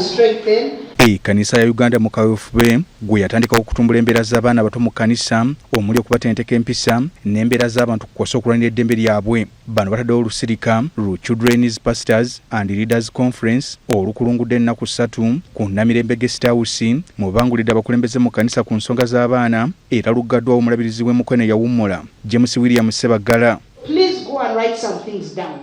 strengthen. Ekkanisa ya Uganda mu kaweefube gwe yatandikawo okutumbula embeera z'abaana abato mu kkanisa omuli okubatenteka empisa n'embeera z'abantu kwossa okulwanira eddembe lyabwe. Bano bataddewo olusirika lu Children's Pastors and Leaders Conference olukulungudde ennaku 3 ku Namirembe Guest House mwe bangulidde abakulembeze mu kkanisa ku nsonga z'abaana era luggaddwawo omulabirizi w'e Mukono eyawummula James William Ssebaggala. Please go and write some things down.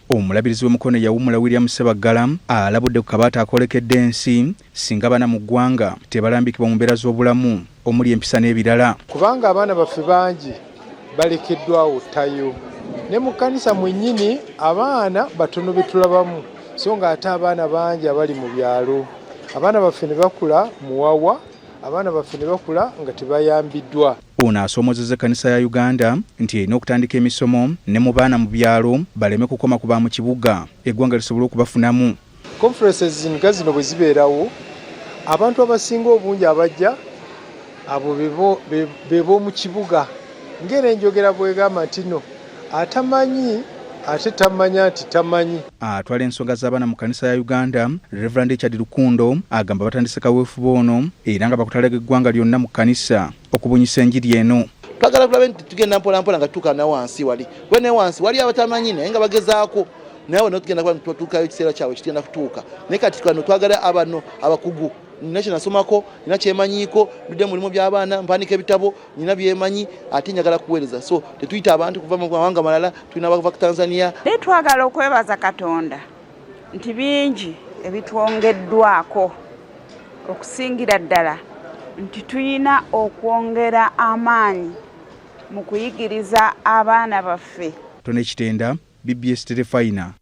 Omulabirizi w'e Mukono eyawummula William Ssebaggala alabudde ku kabaata akoolekedde ensi singa bana mu ggwanga tebalambikibwa mu mbeera z'obulamu omuli empisa n'ebirala. Kubanga abaana baffe bangi balekeddwawo ttayo ne mu kkanisa mwennyini abaana batono be tulabamu, so ng'ate abaana bangi abali mu byalo. Abaana baffe ne bakula muwawa, abaana baffe ne bakula nga tebayambiddwa. Ono asoomozezza ekkanisa ya Uganda nti erina okutandika emisomo ne mu baana mu byalo baleme kukoma ku ba mu kibuga eggwanga lisobole okubafunamu. Conferences nga zino bwe zibeerawo, abantu abasinga obungi abajja abo be b'omu kibuga. Ng'era enjogera bw'egamba nti no atamanyi ate tamanya nti tamanyi. Atwala ensonga z'abaana mu kkanisa ya Uganda, Reverend Richard Lukundo agamba batandise kaweefube ono era nga bakutalaga eggwanga lyonna mu kkanisa okubunyisa enjiri eno. Twagala tulabe nti tugenda mpola mpola nga tutuuka na wansi wali. Kuba ne wansi wali abatamanyi naye nga bagezaako. Naye wano tugenda kuba tutuukayo ekiseera kyabwe kigenda kutuuka. Naye kati twano twagala abano abakugu. Nina kye nasomako, nina kyemanyiiko, ndudde mu mulimu by'abaana, mpandiika ebitabo, nina byemanyi ate njagala kuweereza. So tetuyita abantu kuva mu mawanga malala, tulina abava ku Tanzania. Naye twagala okwebaza Katonda nti bingi ebitwongeddwako okusingira ddala nti tulina okwongera amaanyi mu kuyigiriza abaana baffe. Tone Kitenda, BBS Terefayina.